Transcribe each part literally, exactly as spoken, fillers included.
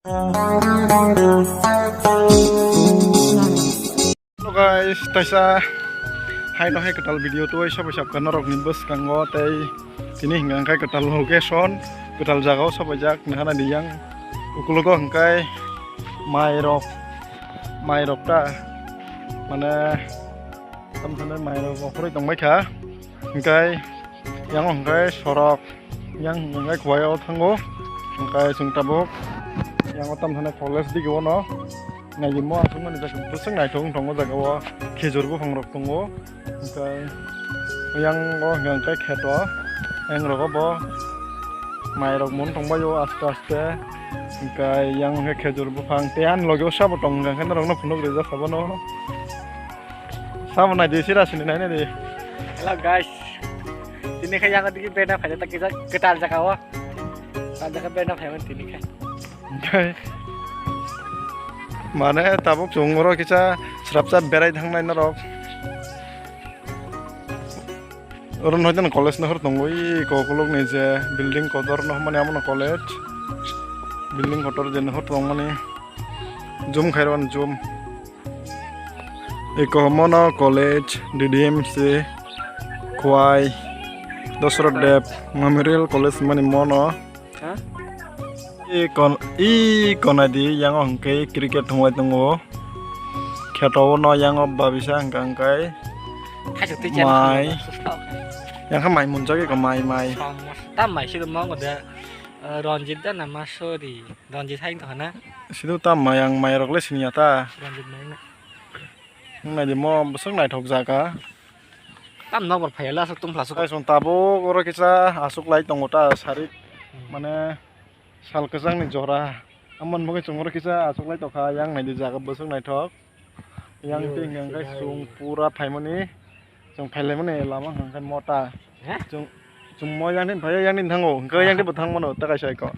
Hello guys, taisa haino hai kwtal video twi sabai sabkha norokni bwskango tei tini hwnka hwnkhe kwtal location, kwtal jagao sabaijak nahana di yang ukulogo hwnkhe mairok, mairok ta mane tamthane mairok okhoroi tongbaikha hwnkhe yang hwnkhe sorok. Yang hwnkhe Khowai o thango, hwnkhe chwng tabuk yang o tamthane college dige o no nailimo aswk mani jaga bwswk naithok wng tongo jaga o khejur buphang rok tongo, hwnkhe yang o hwnkhe kheto yang rogo bo mai rok mon tongbaio aste aste, hwnkhe yang hwnkhe khejur buphang tei ani loge o sabo tong hwnkhe norok no phunuk rijak sabo no. Sabo nai di, sira sini nai nai di. Hello guys. Tini khe yago digi bena phaida ta kisa kwtal jaga o. Ta jaga bena phaiman tini khe. Mane tabuk chwng oro kisa srapsa berai thangnai norok. Oro no hoiton college no hor tongo i kokolok ni je building kotor no mani amo no college. Building kotor je no hor tongmani. Zoom khairokni zoom. Eko mono college, D D M C, Khowai, Dosrot Dev Memorial College mani mono. Ha? I kon-, i konadi yango hwnkhe cricket thwngwi tongo. Kheto no yango babisa hwnkha hwnkhe Khaisuk twi chen mai. Yang kha mai munjak eko mai, mai. Tam mai sido mongo de, eh, Ranjit da nama sorry. Ranjit hai tongkha na? Sido tam mai ang mai rok le siniya ta. Ranjit mai na. Nai di mo bwswk naithok jaga. Tam nokbar phaiya le aswk tongphla swk. Tai song tabuk oro kisa aswk lai tongo ta sarik. Hmm. Mane sal kwchangni jora. Amoni bagwi chwng oro kisa aswk lai tongkha yang nai di jaga bwswk naithok. Yang yo, tei hwnkhe siyai. Chwng pura phaimani, chwng phailaimani lama hwnkhe mota. He? Chwng, chwng mo yang din phaiya, yang din thango, hwnkhe yang din bo thangmano, ta kaisa eko.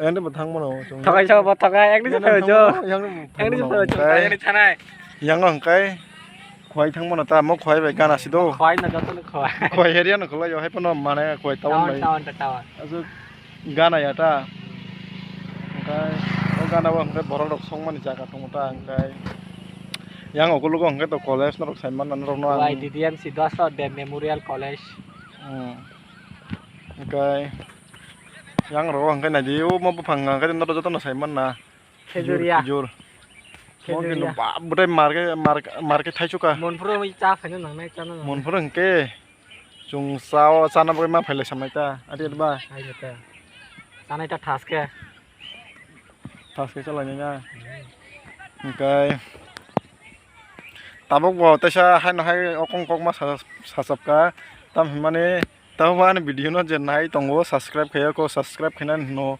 Yang din bo thangmano, chwng. Thokai sa bo thokai, yang din sa phaijo. Yang din bo thangmano, yang din sa phaijo, hwnkhe yang din thanai. Yang hwnkhe Khowai thangmano ta, mo Khowai bai gana sido. Khowai no joto no Khowai. Khowai area no khwlai, hai phano mane Khowai town bai. Town, town, town. Aswk gana ya ta. Hwnkhe o gana o hwnkhe borok rok songmani jaga tongo ta, hwnkhe yang ukologo hwnkhe to college norok saimanna norok no ang. Y D D M C Dosrot Dev Memorial College. Hmm. Hwnkhe yang rogo hwnkhe naidi omo buphang hwnkhe norok jotono saimanna. Khejuriya. Khejur. Khejuriya. Mo khe no ba-, bwtai market, market, market thaichukha. Monphuru cha phaino nangnai, chana nangnai. Monphuru hwnkhe chwng chao, chana bagwi ma phailai samnai ta, adi ba? Hai ta. Chanai ta thas khe. Thas khe chalainai na. Hmm. Hwnkhe tabuk bo teisa haino hai okong kokma sa-, sachapkha. Tam hinmani Tabuk ani video no je nai tongo, subscribe khaiya kho, subscribe khaina hino,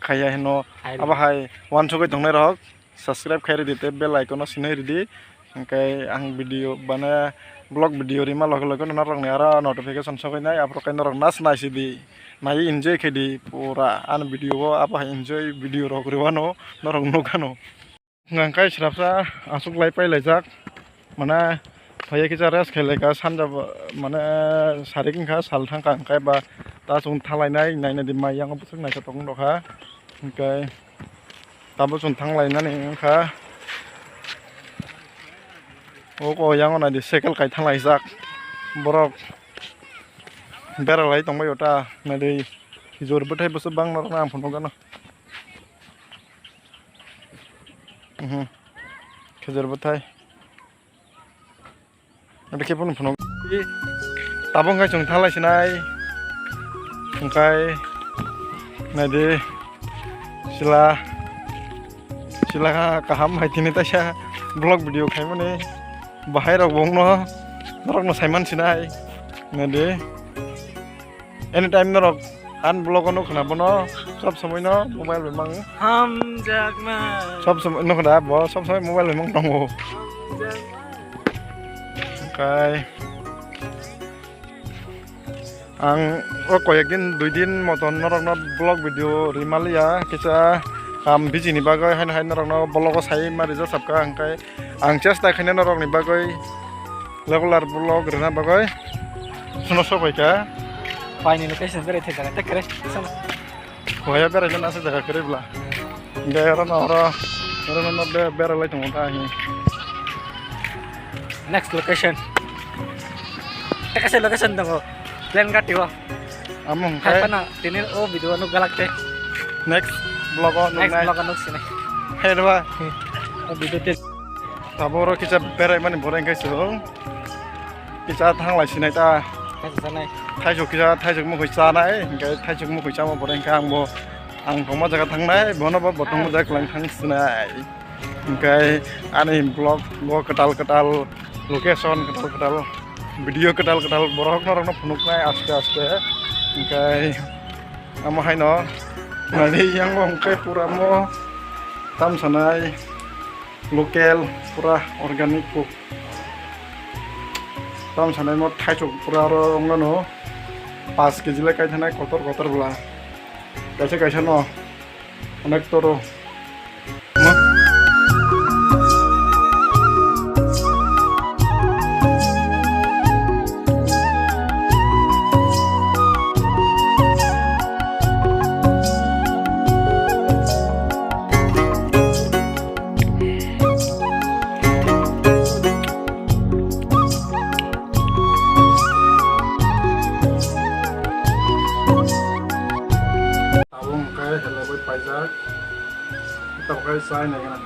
khaiya hino. Khai ridi. Abo hai wansugwi tongnai rok, subscribe khai ridi tei bell icon no sinai ridi. Hwnkhe ang video bana vlog video rima loge loge norok ni aro notification sogwi nai, aphuru khe norok nas nai sidi. Nai enjoy khaidi pura ani video o, abo hai enjoy video rok rwano norok nukha no. Hwnkhe srapsa aswk lai pai laijak, mane phaiya kisa rest khai laika, sanja bo, mane sarik wngkha, sal thangkha, hwnkhe ba ta chwng thanglainai, naina di mai yango bwswk naithotok wng tongkha, hwnkhe tabuk chwng thanglainani wngkha. Oko yango naidi cycle kai thanglaijak borok, beralai tongbaio ta, naidi khijur bwthai bwswk bangma rokno ang phunukgano. Mhm. Khejur bwthai. Abo khe phunuk phunuk. Tabuk wngkha chwng thanglai sinai. Wngkha naidi sila, sila kaham hai tini taisa vlog video khaimani. Bahai rok bo wngno norokno saiman sinai. Naidi. Anytime norok ani vlog o nukha na bono, sob somoi no mobile bai mang. Hamjakma. Sob somoi nukha da bo, sob somoi mobile bai mang tongo. Hamjakma. Okai. Ang o koyek din, dui din moton norok no vlog video rimaliya, kisa kam busy ni bagwi haino hai norok no vlog o sai ma rijak sabkha, hwnkhe ang chesta khainai norok ni bagwi. Regular vlog rwna bagwi sono sobaikha. Paini location berai thai jaga ta kwrwi. Hoya berai jana asa jaga kwrwi bla. Hingke oro no oro, oro no be-, beralai tongo ta hi. Next location. Tei kaisa location tongo. Plan gati o. Amo hingke. Hai pana tini o video no galak te. Next vlog o nuknai. Next vlog o nuk sini. Hai rwa. O video te. Taboro kisa berai mani boreng kai song. Kisa thanglai sinai ta. Kaisa sanai. Thaisok kisa, thaisok mokoi chanai, hingke thaisok mokoi chama boreng kai ang bo. Ang tongma jaga thangnai, bono bo, bo tongma jaga lang thang sinai. Hingke ani vlog bo kwtal kwtal, location kwtal kwtal, video kwtal kwtal borok norokno phunuknai aste aste. Hingke amo haino nani yang bo hingke pura mo tam sanai local pura organic kok. Tam sanai mo thaisok pura aro wngmano paanch kg le kai thanai kotor kotor bwla. Kaisa kaisa no onek toro. Tabuk hwnkhe helaiwi paijak. Tabuk khe chai nai gana.